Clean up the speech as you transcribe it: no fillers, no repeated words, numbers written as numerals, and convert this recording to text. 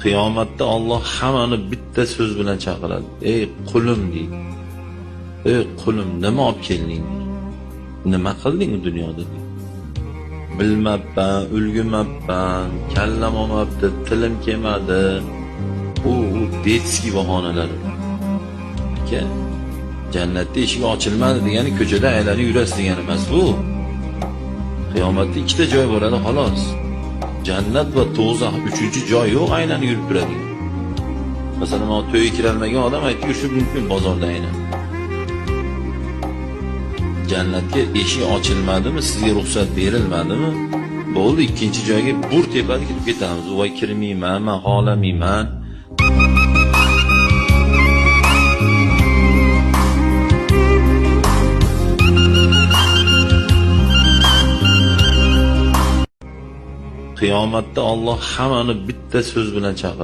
Qiyomatda Alloh hammani bitta so'z bilan chaqiradi. Ey qulim deydi. Ey qulim, nima olib kelding? Nima qilding u dunyoda deydi. Bilmabman, ulgumabman, kallam olmabdi, tilim kelmadi. U детский bahonalar. Aka, jannatda eshigi ochilmadi degani ko'chada aylanib yurasiz degani emas bu. Qiyomatda ikkita joy bo'ladi xolos. Jannat va do'zax, uchinchi joy yo'q aylanib yurib turadigan. Masalan, mana to'yga kirolmagan odam aytib yurishi mumkin bozorda aylanib. Jannatga eshik ochilmadimi, sizga ruxsat berilmadimi? Bo'ldi, ikkinchi joyga bur tepadi kirib ketamiz. Voy kirmayman, men xohlamayman. Qiyomatda Alloh hammani bitta so'z bilan chaqiradi.